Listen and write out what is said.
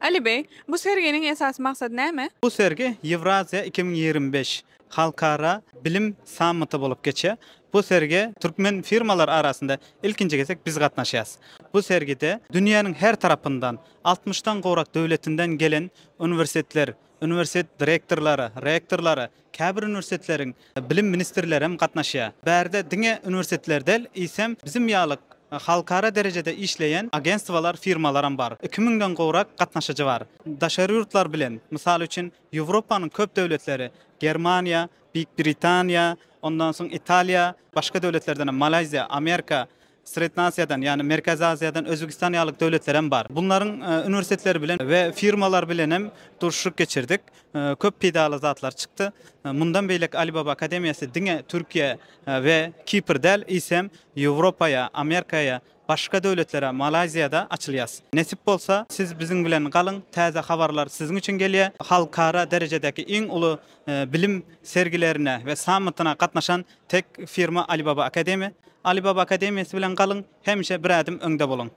Ali beý, bu serginiň esasy maksady näme? Bu sergi Ýewraziýa 2025 halkara bilim sammiti bolup geçýär. Bu sergä türkmen firmalary arasynda ilkinji gezek biz gatnaşýarys. Bu sergide dünýäniň her tarapyndan, altmyşdan gowrak döwletinden gelen uniwersitetler, uniwersitet direktorlary, rektorlary, käbir uniwersitetleriň bilim ministrleri hem gatnaşýar. Bärde diňe uniwersitetler däl, eýsem bizim ýaly halkara derejede işleýän agentstwolar, firmalaram bar. Iki müňden gowrak gatnaşyjy bar. Daşary ýurtlar bilen, mysal üçin, Ýewropanyň köp döwletleri, Germaniýa, Beýik Britaniýa, ondan soň Italiýa, başga döwletlerden hem Malaýziýa, Amerika, Srednýa Aziýadan, ýagny Merkezi Aziýadan Özbegistan ýaly döwletler hem bar. Bunlaryň uniwersitetleri bilen we firmalar bilen hem duşuşyk geçirdik. Köp peýdaly zatlar çykdy. Mundan beýlek Alibaba akademiýasy diňe Türkiýe we Kipr däl, eýsem Ýewropaýa, Amerikaýa, başga döwletlere, Malaýziýada açylýas. Nesip bolsa, siz biziň bilen galyň, täze habarlar siziň üçin gelýär. Halkara derejedäki iň uly bilim sergilerine we sammityna gatnaşan tek firma Alibaba Academy. Alibaba Akademiýasy bilen galyň, hemişe bir ädim öňde boluň!